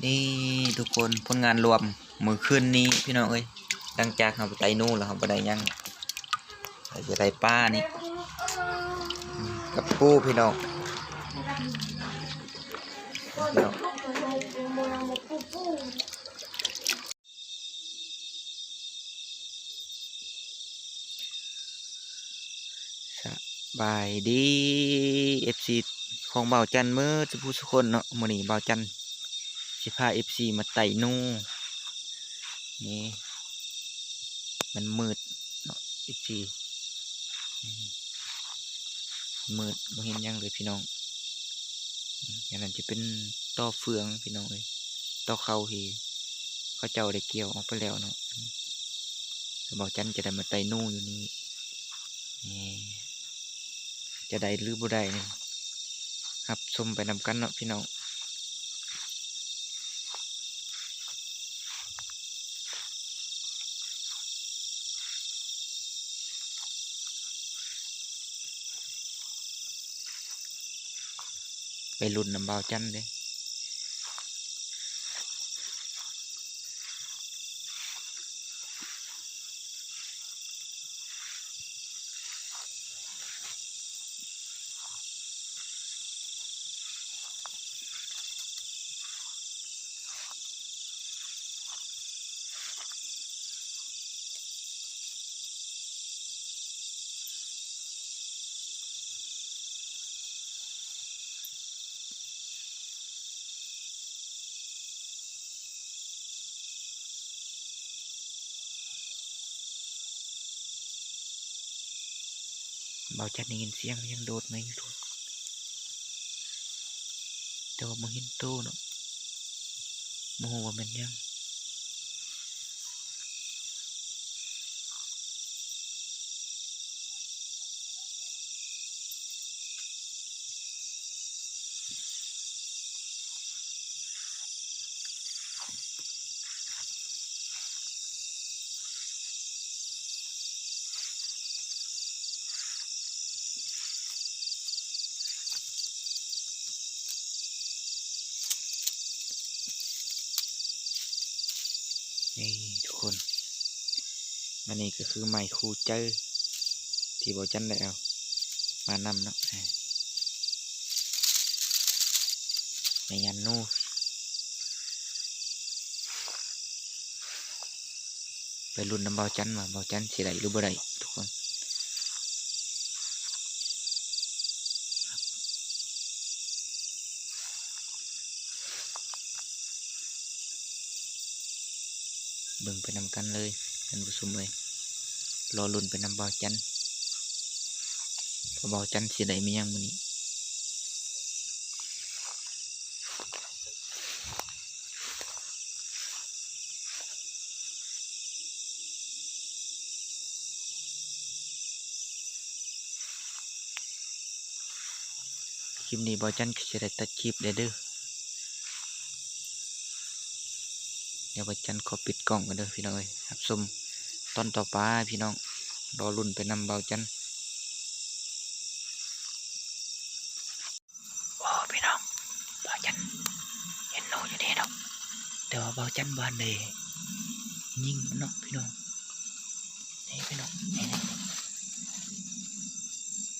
ນີ້ທຸກຄົນ ຜົນງານລວມມື້ຄືນນີ້ພີ່ນ້ອງເອີຍ, ຫຼັງຈາກເຮົາໄປໄຕ່ໜູແລ້ວ ເຮົາບໍ່ໄດ້ຫຍັງ, ເຮົາຈະໄດ້ປານີ້ ອືມ ກັບປູພີ່ນ້ອງ. ສະບາຍດີ ເອັຟຊີ ຂອງບ່າວຈັນເໝິດສູ່ຜູ້ສູ່ຄົນເນາະ. ມື້ນີ້ບ່າວຈັນຊິພາເອັຟຊີມາໄຕ່ໜູ. ນີ້ ມັນມືດເນາະ ເອັຟຊີ ມືດ ບໍ່ເຫັນຫຍັງເລີຍພີ່ນ້ອງ. ອັນນັ້ນຈະເປັນຕໍເຟືອງພີ່ນ້ອງເອີຍ, ຕໍເຂົ້າທີ່ເຂົາເຈົ້າໄດ້ກ່ຽວອອກໄປແລ້ວເນາະ. ບ່າວຈັນຈະໄດ້ມາໄຕ່ໜູຢູ່ນີ້. ນີ້ ຈະໄດ້ຫຼືບໍ່ໄດ້ນີ້ ຮັບຊົມໄປນຳກັນເນາະພີ່ນ້ອງ. ໄປລຸ້ນນຳບ່າວຈັນເດ້. ບ່າວຈັນໄດ້ຍິນສຽງຫຍັງໂດດມາຢູ່ທຸກ ແຕ່ວ່າບໍ່ເຫັນໂຕເນາະ, ບໍ່ຮູ້ວ່າແມ່ນຫຍັງ. ນີ້ທຸກຄົນ ອັນນີ້ກໍຄືໄມ້ຄູ່ໃຈທີ່ບ່າວຈັນໄດ້ເອົາມານຳເນາະ. ແມ່ຍ່ານໜູ ໄປລຸ້ນນຳບ່າວຈັນວ່າບ່າວຈັນຊິໄດ້ຫຼືບໍ່ໄດ້ທຸກຄົນ. ເບິ່ງໄປນຳກັນເລີຍທ່ານຜູ້ຊົມເອີຍ, ລໍລຸ້ນໄປນຳບ່າວຈັນ ວ່າບ່າວຈັນຊິໄດ້ມີຫຍັງມື້ນີ້. ຄລິບນີ້ບ່າວຈັນກໍຊິໄດ້ຕັດຄລິບແລ້ວເດີ, ດຽວບ່າວຈັນຂໍປິດກ້ອງກ່ອນເດີພີ່ນ້ອງເອີຍ. ຮັບຊົມຕອນຕໍ່ໄປພີ່ນ້ອງ, ລໍລຸ້ນໄປນຳບ່າວຈັນ. ໂອ້ ພີ່ນ້ອງ, ບ່າວຈັນເຫັນນົກຢູ່ເດ້ເນາະ, ແຕ່ວ່າບ່າວຈັນບໍ່ທັນໄດ້ຍິງເນາະພີ່ນ້ອງ. ນີ້ພີ່ນ້ອງ, ນີ້ໆ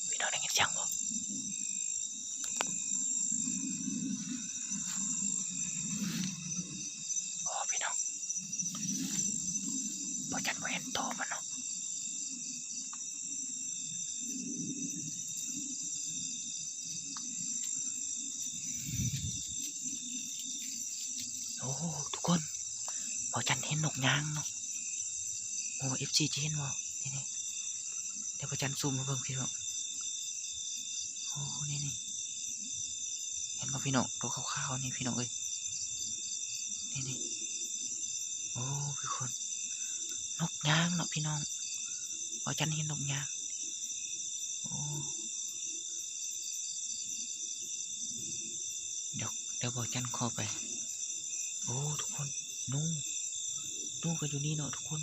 ພີ່ນ້ອງໄດ້ຍິນສຽງບໍ່? ໂອ້ ພີ່ນ້ອງ, ບ່າວຈັນບໍ່ເຫັນໂຕມັນເນາະ. ໂອ້ ທຸກຄົນ, ບ່າວຈັນເຫັນນົກຍາງເນາະ. ໂອ້ ເອັຟຊີ ຈະເຫັນບໍ່? ນີ້ໆ ດຽວບ່າວຈັນຊູມໃຫ້ເບິ່ງພີ່ນ້ອງ. ໂອ້ ນີ້ໆ ເຫັນບໍ່ພີ່ນ້ອງ? ໂຕຂາວໆນີ້ພີ່ນ້ອງເອີຍ, ນີ້ໆ. ໂອ້ ທຸກຄົນ, ນົກຍາງເນາະພີ່ນ້ອງ, ບ່າວຈັນເຫັນນົກຍາງ. ໂອ້ ດຽວ ດຽວບ່າວຈັນຂໍໄປ. ໂອ້ ທຸກຄົນ, ໜູ ໜູກໍຢູ່ນີ້ເນາະທຸກຄົນ.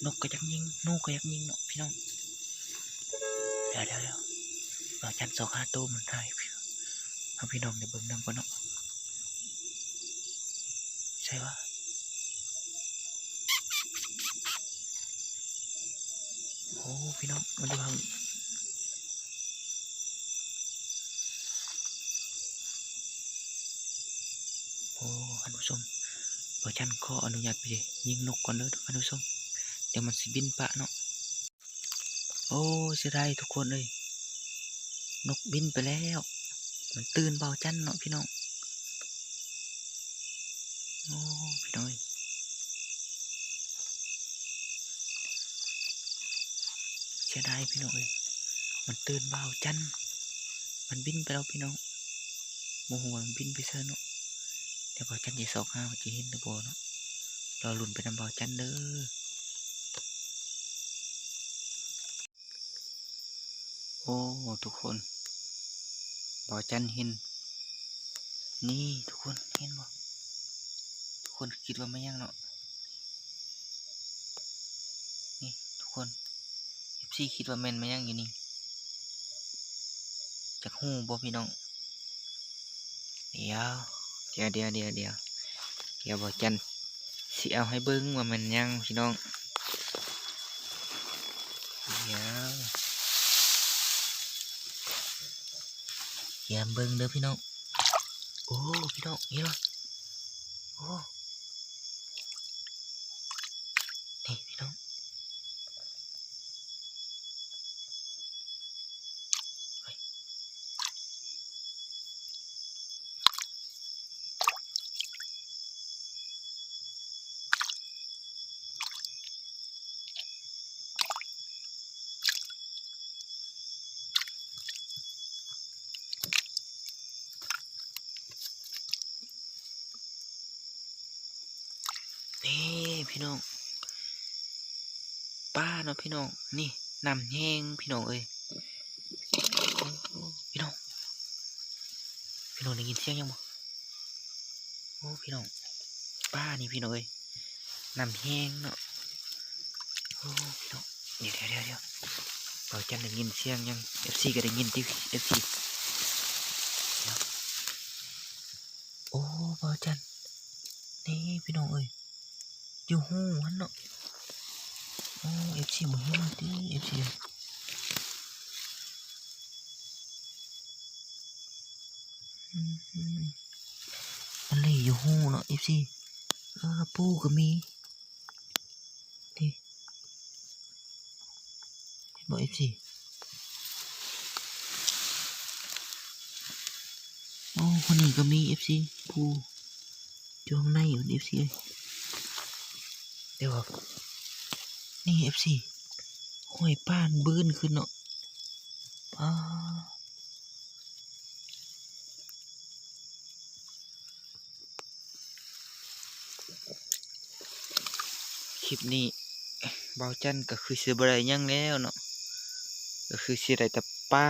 ນົກກໍຢາກຍິງ, ໜູກໍຢາກຍິງເນາະພີ່ນ້ອງ. ດຽວໆ ບ່າວຈັນຊອກຫາໂຕມັນໃຫ້ພີ່ນ້ອງໄດ້ເບິ່ງນຳກ່ອນເນາະ. ໃສວະ? ໂອ້ ພີ່ນ້ອງ ມັນຢູ່ທາງ ໂອ້ ທ່ານຜູ້ຊົມ ບ່າວຈັນຂໍອະນຸຍາດໄປຍິງນົກກ່ອນເດີທ່ານຜູ້ຊົມ ດຽວມັນຊິບິນປະເນາະ. ໂອ້ ເສຍດາຍທຸກຄົນເອີຍ ນົກບິນໄປແລ້ວ ມັນຕື່ນບ່າວຈັນເນາະພີ່ນ້ອງ. ໂອ້ ພີ່ນ້ອງເອີຍ ເສຍດາຍພີ່ນ້ອງເອີຍ ມັນຕື່ນບ່າວຈັນ ມັນບິນໄປແລ້ວພີ່ນ້ອງ. ບໍ່ຮູ້ວ່າມັນບິນໄປໃສເນາະ ແຕ່ບ່າວຈັນຊິຊອກຫາວ່າຈະເຫັນຫຼືບໍ່ເນາະ ລໍລຸ້ນໄປນຳບ່າວຈັນເດີ. ໂອ້ ທຸກຄົນ ບ່າວຈັນເຫັນ ນີ້ທຸກຄົນເຫັນບໍ່? ທຸກຄົນຄິດວ່າແມ່ນຫຍັງເນາະ? ນີ້ທຸກຄົນ ເອັຟຊີ ຄິດວ່າແມ່ນແມ່ນຫຍັງຢູ່ນີ້? ຈັກຮູ້ບໍ່ພີ່ນ້ອງ? ດຽວ ດຽວ ດຽວ ດຽວ ດຽວ ດຽວບ່າວຈັນຊິເອົາໃຫ້ເບິ່ງວ່າແມ່ນຫຍັງພີ່ນ້ອງ. ດຽວ ດຽວເບິ່ງເດີພີ່ນ້ອງ. ໂອ້ ພີ່ນ້ອງ ເຫັນບໍ່? ໂອ້ ນີ້ພີ່ນ້ອງ. ນີ້ພີ່ນ້ອງ ປາເນາະພີ່ນ້ອງ ນີ້ນ້ຳແຮງພີ່ນ້ອງເອີຍ. ໂອ້ ພີ່ນ້ອງ ພີ່ນ້ອງໄດ້ຍິນສຽງຫຍັງບໍ່? ໂອ້ ພີ່ນ້ອງ ປານີ້ພີ່ນ້ອງເອີຍ ນ້ຳແຮງເນາະ. ໂອ້ ພີ່ນ້ອງ ດຽວ ດຽວ ດຽວ ບ່າວຈັນໄດ້ຍິນສຽງຫຍັງ ເອັຟຊີ ກໍໄດ້ຍິນຕິ ເອັຟຊີ. ໂອ້ ບ່າວຈັນ ນີ້ພີ່ນ້ອງເອີຍ ຢູ່ຮູຫັ້ນເນາະ. ໂອ້ ເອັຟຊີ ບໍ່ເຫັນຕິ ເອັຟຊີ ອືມ ມັນເລີຍຢູ່ຮູເນາະ ເອັຟຊີ. ເອີ ປູກໍມີ ນີ້ ເຫັນບໍ່ ເອັຟຊີ? ໂອ້ ຄົນນີ້ກໍມີ ເອັຟຊີ ຜູ້ຢູ່ຂ້າງໃນພຸ້ນ ເອັຟຊີເອີຍ. ແຕ່ວ່າ ນີ້ ເອັຟຊີ ຫ້ອຍປານບືນຂຶ້ນເນາະ ປາ. ຄລິບນີ້ບ່າວຈັນກໍຄືຊິບໍ່ໄດ້ຫຍັງແລ້ວເນາະ ກໍຄືຊິໄດ້ແຕ່ປາ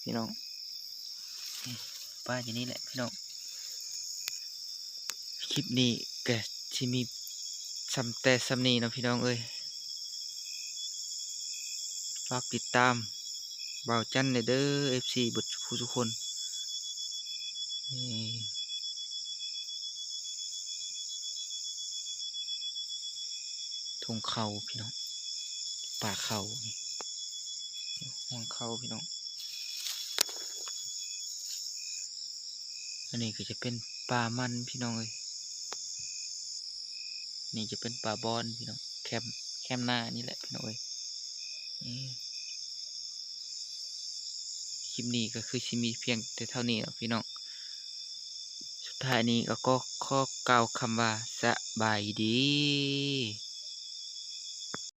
ພີ່ນ້ອງ. ນີ້ ປາຢູ່ນີ້ແຫຼະພີ່ນ້ອງ. ຄລິບນີ້ກໍຊິມີສ່ຳແຕ່ສ່ຳນີ້ເນາະພີ່ນ້ອງເອີຍ. ຝາກຕິດຕາມບ່າວຈັນແດ່ເດີ ເອັຟຊີ ເບິດທຸກຜູ້ທຸກຄົນ. ນີ້ ທົ່ງເຂົ້າພີ່ນ້ອງ ປ່າເຂົ້ານີ້ ຮ່ອງເຂົ້າພີ່ນ້ອງ. ອັນນີ້ກໍຈະເປັນປ່າມັນພີ່ນ້ອງເອີຍ ນີ້ຈະເປັນປ່າບອນພີ່ນ້ອງ ແຄມ ແຄມນານີ້ແຫຼະພີ່ນ້ອງເອີຍ. ນີ້ ຄລິບນີ້ກໍຄືຊິມີພຽງແຕ່ເທົ່ານີ້ເນາະພີ່ນ້ອງ. ສຸດທ້າຍນີ້ກໍຂໍ ຂໍກ່າວຄຳວ່າ ສະບາຍດີ.